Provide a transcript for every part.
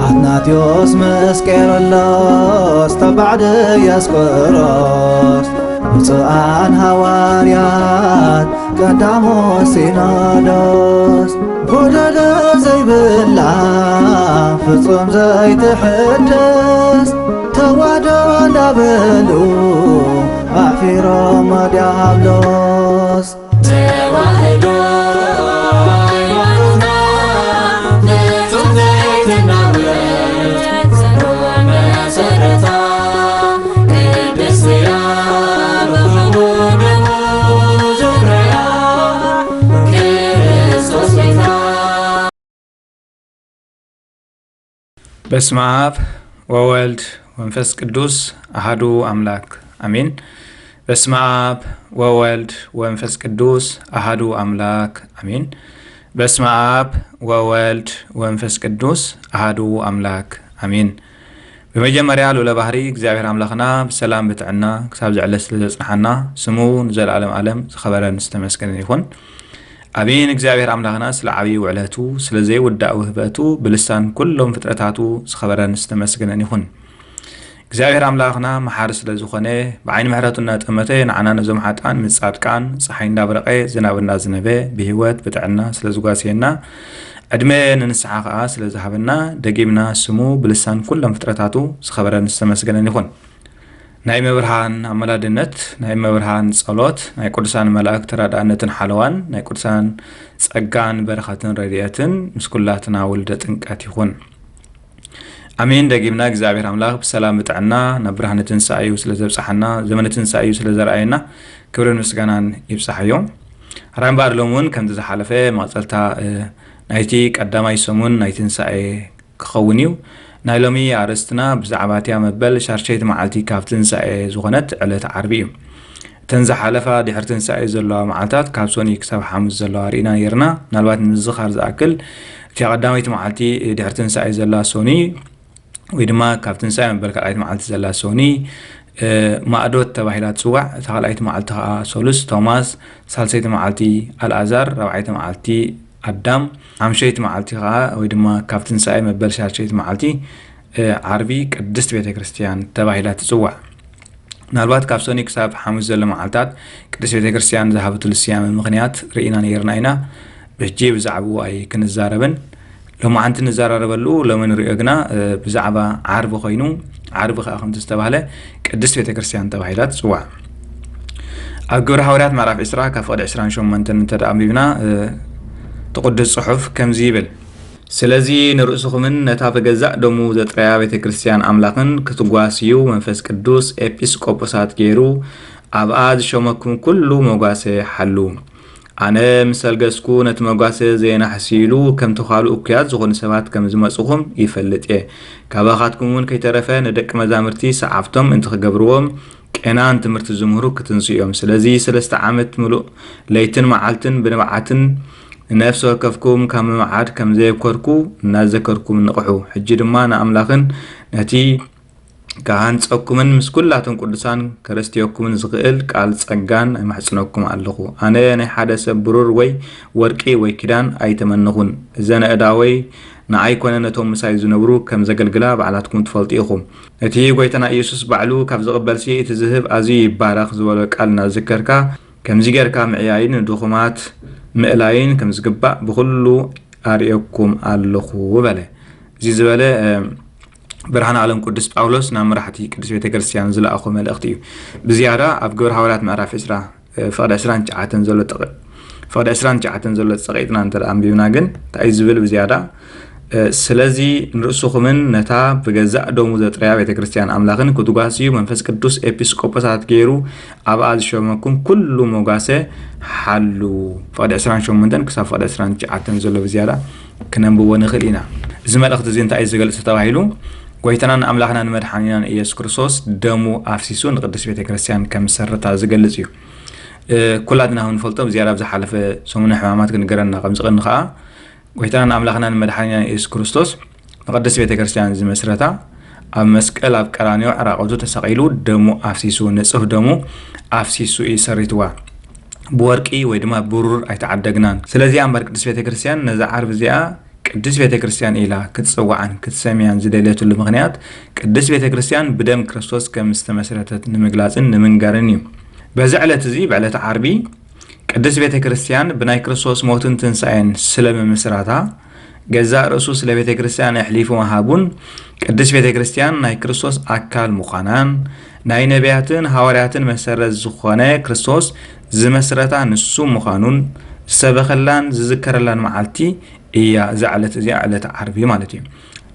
ኣትናቴዎስ ምስ ቄርሎስ ተባዕ ድያስቆሮስ፣ ብፁዓን ሃዋርያት ቀዳሞ ሲኖዶስ፣ ጎደሎ ዘይብላ ፍጹም ዘይትሕደስ ተዋህዶ እንዳበሉ ኣሕፊሮም ዲያብሎስ። ተዋህዶ ሃይማኖትና ፍጹም ዘይትናወጽ ጽኑዕ መሰረታ፣ ቅድስት እያ ብኽቡር ደሙ ዘፍረያ ክርስቶስ ቤታ። በስመ አብ ወወልድ ወመንፈስ ቅዱስ አሐዱ አምላክ አሜን። በስመ አብ ወወልድ ወመንፈስ ቅዱስ አሐዱ አምላክ አሜን። በስመ አብ ወወልድ ወመንፈስ ቅዱስ አሐዱ አምላክ አሜን። ብመጀመርያ ልዑለ ባህሪ እግዚኣብሔር ኣምላኽና ብሰላም ብጥዕና ክሳብ ዝዕለ ስለ ዘጽንሓና ስሙ ንዘለዓለም ዓለም ዝኸበረን ዝተመስገነን ይኹን። ኣሜን። እግዚኣብሔር ኣምላኽና ስለ ዓብዪ ውዕለቱ፣ ስለ ዘይውዳእ ውህበቱ፣ ብልሳን ኩሎም ፍጥረታቱ ዝኸበረን ዝተመስገነን ይኹን። እግዚኣብሔር ኣምላኽና መሓሪ ስለ ዝኾነ፣ ብዓይኒ ምሕረቱ እናጠመተ፣ ንዓና ነዞም ሓጥኣን ምስ ጻድቃን፣ ጸሓይ እንዳብረቐ፣ ዝናብ እናዝነበ፣ ብህይወት ብጥዕና ስለ ዝጓስየና፣ ዕድመ ንንስሓ ኸኣ ስለ ዝሃበና፣ ደጊምና ስሙ ብልሳን ኩሎም ፍጥረታቱ ዝኸበረን ዝተመስገነን ይኹን። ናይ መብርሃን ኣመላድነት፣ ናይ መብርሃን ጸሎት፣ ናይ ቅዱሳን መላእክት ተራዳእነትን ሓለዋን፣ ናይ ቅዱሳን ጸጋን በረኸትን ረድኤትን ምስ ኩላትና ውልደ ጥምቀት ይኹን። ኣሜን። ደጊምና እግዚኣብሔር ኣምላኽ ብሰላም ብጥዕና ናብ ብርሃነ ትንሳኤኡ ስለ ዘብጽሓና፣ ዘመነ ትንሳኤኡ ስለ ዘርኣየና ክብርን ምስጋናን ይብጻሕዮ። ሕራይ እምበኣር ሎሚ እውን ከምቲ ዝሓለፈ መቐጸልታ፣ እ፣ ናይቲ ቀዳማይ ሰሙን ናይ ትንሳኤ ክኸውን እዩ። ናይ ሎሚ ኣርእስትና ብዛዕባ እቲኣ መበል ሻርሸይቲ መዓልቲ ካብ ትንሳኤ ዝኾነት ዕለት ዓርቢ እዩ። እተን ዝሓለፋ ድሕሪ ትንሳኤ ዘለዋ መዓልታት ካብ ሶኒ ክሳብ ሓሙስ ዘለዋ ርኢና ነይርና። ምናልባት ንምዝኻር ዝኣክል እቲኣ ቀዳመይቲ መዓልቲ ድሕሪ ትንሳኤ ዘላ ሶኒ ወይ ድማ ካብ ትንሳኤ መበል ካልኣይቲ መዓልቲ ዘላ ሶኒ፣ እ፣ ማእዶት ተባሂላ ትጽዋዕ። እታ ካልኣይቲ መዓልቲ ኸኣ ሶሉስ ቶማስ፣ ሳልሰይቲ መዓልቲ ኣልኣዛር፣ ራብዓይቲ መዓልቲ ኣዳም፣ ሓምሸይቲ መዓልቲ ኸኣ ወይ ድማ ካብ ትንሳኤ መበል ሻድሸይቲ መዓልቲ፣ እ፣ ዓርቢ ቅድስት ቤተ ክርስቲያን ተባሂላ ትጽዋዕ። ምናልባት ካብ ሶኒ ክሳብ ሓሙስ ዘሎ መዓልታት ቅድስት ቤተ ክርስቲያን ዝሃበትሉ ስያመ ምኽንያት ርኢና ነይርና ኢና። ብሕጂ ብዛዕባኡ ኣይክንዛረብን። ሎማዓንቲ ንዘራረበሉ፣ ሎሚ ንሪኦ ግና፣ እ፣ ብዛዕባ ዓርቢ ኮይኑ፣ ዓርቢ ኸኣ ከምቲ ዝተባህለ ቅድስት ቤተ ክርስቲያን ተባሂላ ትጽዋዕ። ኣብ ግብረ ሃዋርያት ምዕራፍ ዕስራ ካብ ፍቕዲ ዕስራን ሸሞንተን እንተ ደኣ ኣንቢብና፣ እ፣ እቲ ቅዱስ ጽሑፍ ከምዚ ይብል። ስለዚ ንርእስኹምን ነታ ብገዛእ ደሙ ዘጥረያ ቤተ ክርስቲያን ኣምላኽን ክትጓስዩ መንፈስ ቅዱስ ኤጲስቆጶሳት ገይሩ ኣብኣ ዝሾመኩም ኩሉ መጓሰ ሓሉ። ኣነ ምስ ሰልገስኩ ነቲ መጓሰ ዘየናሕስይሉ ከምቲ ካልእ እኩያት ዝኾኑ ሰባት ከም ዝመጽኹም ይፈልጥ እየ። ካባኻትኩም እውን ከይተረፈ ንደቂ መዛሙርቲ ሰዓብቶም እንተ ክገብርዎም ቄናን ትምህርቲ ዝምህሩ ክትንስኡ እዮም። ስለዚ ሰለስተ ዓመት ምሉእ ለይትን መዓልትን ብንብዓትን ንነፍሲ ወከፍኩም ካብ ምምዓድ ከም ዘየብከርኩ እናዘከርኩም ንቕሑ። ሕጂ ድማ ንኣምላኽን ነቲ ክሃንጸኩምን ምስ ኩላቶም ቅዱሳን ከረስትየኩምን ዝኽእል ቃል ጸጋን እማሕጽነኩም ኣለኹ። ኣነ ናይ ሓደ ሰብ ብሩር ወይ ወርቂ ወይ ኪዳን ኣይተመነኹን። እዘን ኣእዳወይ ንኣይ ኮነ ነቶም ምሳይ ዝነብሩ ከም ዘገልግላ ባዕላትኩም ትፈልጡ ኢኹም። እቲ ጐይታና ኢየሱስ ባዕሉ ካብ ዝቕበልሲ እቲ ዝህብ ኣዝዩ ይባረኽ ዝበሎ ቃል እናዘከርካ፣ ከምዚ ጌርካ ምዕያይን ንድኹማት ምእላይን ከም ዝግባእ ብኹሉ ኣርእየኩም ኣለኹ በለ። እዚ ዝበለ፣ እ፣ ብርሃነ ዓለም ቅዱስ ጳውሎስ ናብ መራሕቲ ቅድስት ቤተ ክርስቲያን ዝለኣኾ መልእኽቲ እዩ። ብዝያዳ ኣብ ግብረ ሃዋርያት ምዕራፍ ዕስራ፣ እ፣ ፍቕዲ ዕስራን ትሽዓተን ዘሎ ጥቕ-፣ ፍቕዲ ዕስራን ትሽዓተን ዘሎ ጸቒጥና እንተ ደኣ ኣንቢብና ግን እንታይ እዩ ዝብል ብዝያዳ? እ፣ ስለዚ ንርእስኹምን ነታ ብገዛእ ደሙ ዘጥረያ ቤተ ክርስቲያን ኣምላኽን ክትጓስዩ መንፈስ ቅዱስ ኤጲስቆጶሳት ገይሩ ኣብኣ ዝሸመኩም ኩሉ መጓሰ ሓሉ። ፍቕዲ ዕስራን ሸሞንተን ክሳብ ፍቕዲ ዕስራን ትሽዓተን ዘሎ ብዝያዳ ክነንብቦ ንኽእል ኢና። እዚ መልእኽቲ እዚ እንታይ እዩ ዝገልጽ ተባሂሉ? ጐይታናን ኣምላኽናን መድሓኒናን ኢየሱስ ክርስቶስ ደሙ ኣፍሲሱ ንቅድስት ቤተ ክርስቲያን ከም ዝሰርታ ዝገልጽ እዩ። እ፣ ኩላትና ከም ንፈልጦ ብዝያዳ ኣብ ዝሓለፈ ሰሙነ ሕማማት ክንገረና ከም ዝቐኒ ኸኣ፣ ጐይታናን ኣምላኽናን መድሓኒናን ኢየሱስ ክርስቶስ ንቅድስት ቤተ ክርስቲያን ዝመስረታ፣ ኣብ መስቀል ኣብ ቀራንዮ ዕራቐቱ ተሰቒሉ ደሙ ኣፍሲሱ፣ ንጹህ ደሙ ኣፍሲሱ እዩ ሰሪትዋ። ብወርቂ ወይ ድማ ብሩር ኣይተዓደግናን። ስለዚኣ እምበር ቅድስት ቤተ ክርስቲያን ነዛ ዓርቢ እዚኣ ቅድስት ቤተ ክርስቲያን ኢላ ክትጽውዓን ክትሰምያን ዝደለየትሉ ምኽንያት፣ ቅድስት ቤተ ክርስቲያን ብደም ክርስቶስ ከም ዝተመስረተት ንምግላጽን ንምንጋርን እዩ። በዚ ዕለት እዚ፣ ብዕለተ ዓርቢ፣ ቅድስት ቤተ ክርስቲያን ብናይ ክርስቶስ ሞትን ትንሳኤን ስለ ምምስራታ፣ ገዛእ ርእሱ ስለ ቤተ ክርስቲያን ኣሕሊፉ ምሃቡን፣ ቅድስት ቤተ ክርስቲያን ናይ ክርስቶስ ኣካል ምዃናን፣ ናይ ነቢያትን ሃዋርያትን መሰረት ዝኾነ ክርስቶስ ዝመስረታ ንሱ ምዃኑን ዝሰበኸላን ዝዝከረላን መዓልቲ እያ እዛ ዕለት እዚኣ፣ ዕለተ ዓርቢ ማለት እዩ።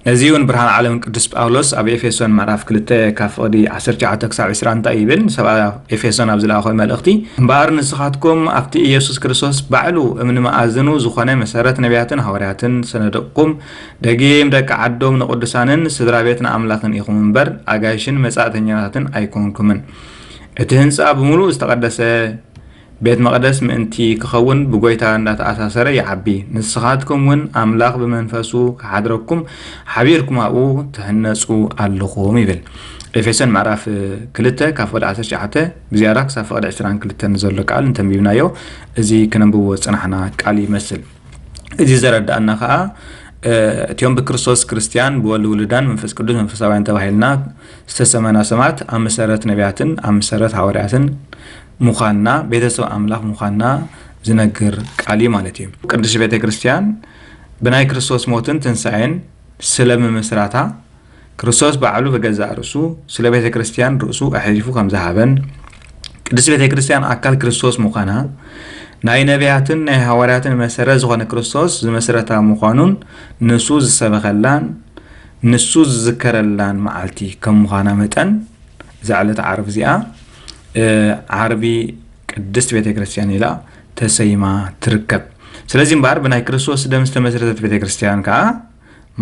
ነዚ እውን ብርሃን ዓለም ቅዱስ ጳውሎስ ኣብ ኤፌሶን ምዕራፍ ክልተ ካብ ፍቕዲ ዓሰርተ ትሽዓተ ክሳብ ዕስራ እንታይ ይብል? ንሰብኣ ኤፌሶን ኣብ ዝለኣኾ መልእኽቲ፣ "እምበኣር ንስኻትኩም ኣብቲ ኢየሱስ ክርስቶስ ባዕሉ እምኒ መኣዝኑ ዝኾነ መሰረት ነቢያትን ሃዋርያትን ሰነደቅኩም፣ ደጊም ደቂ ዓዶም ንቕዱሳንን ስድራ ቤት ንኣምላኽን ኢኹም እምበር፣ ኣጋይሽን መጻእተኛታትን ኣይኮንኩምን። እቲ ህንጻ ብምሉእ ዝተቐደሰ ቤት መቕደስ ምእንቲ ክኸውን ብጎይታ እንዳተኣሳሰረ ይዓቢ። ንስኻትኩም እውን ኣምላኽ ብመንፈሱ ክሓድረኩም ሓቢርኩም ኣብኡ ትህነጹ ኣለኹም" ይብል። ኤፌሶን ምዕራፍ ክልተ ካብ ፍቕዲ ዓሰርተ ትሽዓተ ብዝያዳ ክሳብ ፍቕዲ ዕስራን ክልተን ዘሎ ቃል እንተንቢብናዮ፣ እዚ ክነንብቦ ዝጸናሕና ቃል ይመስል። እዚ ዘረዳእና ከኣ፣ እ፣ እቲኦም ብክርስቶስ ክርስቲያን፣ ብወልድ ውሉዳን መንፈስ ቅዱስ መንፈሳውያን ተባሂልና ዝተሰመና ሰማት ኣብ መሰረት ነቢያትን ኣብ መሰረት ሃዋርያትን ምዃንና፣ ቤተሰብ ኣምላኽ ምዃንና ዝነግር ቃል እዩ ማለት እዩ። ቅድስት ቤተ ክርስቲያን ብናይ ክርስቶስ ሞትን ትንሳኤን ስለ ምምስራታ፣ ክርስቶስ ባዕሉ ብገዛእ ርእሱ ስለ ቤተ ክርስቲያን ርእሱ ኣሕሊፉ ከም ዝሃበን፣ ቅድስት ቤተ ክርስቲያን ኣካል ክርስቶስ ምዃና፣ ናይ ነቢያትን ናይ ሃዋርያትን መሰረት ዝኾነ ክርስቶስ ዝመስረታ ምዃኑን፣ ንሱ ዝሰበኸላን ንሱ ዝዝከረላን መዓልቲ ከም ምዃና መጠን፣ እዛ ዕለተ ዓርቢ እዚኣ፣ እ፣ ዓርቢ ቅድስት ቤተ ክርስቲያን ኢላ ተሰይማ ትርከብ። ስለዚ እምበኣር ብናይ ክርስቶስ ደም ዝተመስረተት ቤተ ክርስቲያን ከኣ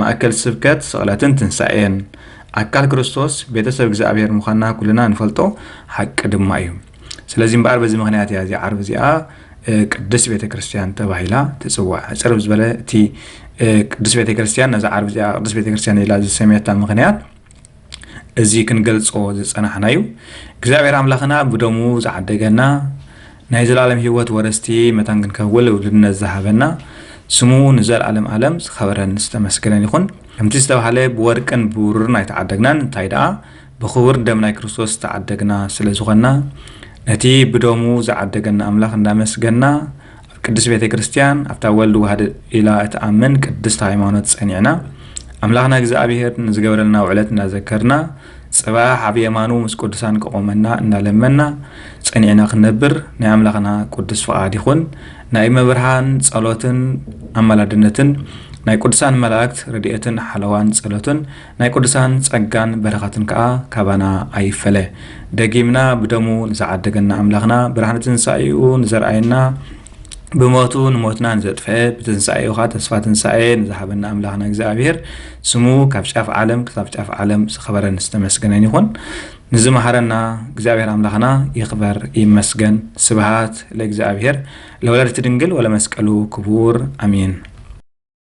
ማእከል ስብከት ስቕለትን ትንሳኤን፣ ኣካል ክርስቶስ ቤተሰብ እግዚኣብሔር ምዃንና ኩልና ንፈልጦ ሓቂ ድማ እዩ። ስለዚ እምበኣር በዚ ምኽንያት እያ እዚ ዓርቢ እዚኣ፣ እ፣ ቅድስት ቤተ ክርስቲያን ተባሂላ ትጽዋዕ። ሕጽር ዝበለ እቲ፣ እ፣ ቅድስት ቤተ ክርስቲያን ነዛ ዓርቢ እዚኣ ቅድስት ቤተ ክርስቲያን ኢላ ዝሰምየታ ምኽንያት እዚ ክንገልጾ ዝጸናሕና እዩ። እግዚኣብሔር ኣምላኽና ብደሙ ዝዓደገና፣ ናይ ዘላለም ህይወት ወረስቲ መታን ክንከውን ልውልድነት ዝሃበና፣ ስሙ ንዘለዓለም ዓለም ዝኸበረን ዝተመስገነን ይኹን። ከምቲ ዝተባህለ ብወርቅን ብብሩርን ኣይተዓደግናን፣ እንታይ ደኣ ብኽቡር ደም ናይ ክርስቶስ ዝተዓደግና ስለ ዝኾንና፣ ነቲ ብደሙ ዝዓደገና ኣምላኽ እንዳመስገንና፣ ኣብ ቅድስት ቤተ ክርስቲያን፣ ኣብታ ወልድ ዋህድ ኢላ እትኣምን ቅድስት ሃይማኖት ጸኒዕና፣ ኣምላኽና እግዚኣብሔር ንዝገበረልና ውዕለት እናዘከርና፣ ጽባሕ ኣብ የማኑ ምስ ቅዱሳን ከቆመና እናለመና ጸኒዕና ክንነብር ናይ ኣምላኽና ቅዱስ ፍቓድ ይኹን። ናይ እመብርሃን ጸሎትን ኣማላድነትን፣ ናይ ቅዱሳን መላእክት ረድኤትን ሓለዋን ጸሎትን፣ ናይ ቅዱሳን ጸጋን በረኸትን ከኣ ካባና ኣይፈለ። ደጊምና ብደሙ ንዝዓደገና ኣምላኽና፣ ብርሃነ ትንሳኤኡ ንዘርኣየና፣ ብሞቱ ንሞትና ንዘጥፍአ፣ ብትንሳኤኡ ኸኣ ተስፋ ትንሳኤ ንዝሃበና ኣምላኽና እግዚኣብሔር፣ ስሙ ካብ ጫፍ ዓለም ክሳብ ጫፍ ዓለም ዝኸበረን ዝተመስገነን ይኹን። ንዝመሃረና እግዚኣብሔር ኣምላኽና ይኽበር ይመስገን። ስብሃት ለእግዚኣብሔር ለወላዲቱ ድንግል ወለመስቀሉ ክቡር፣ ኣሜን።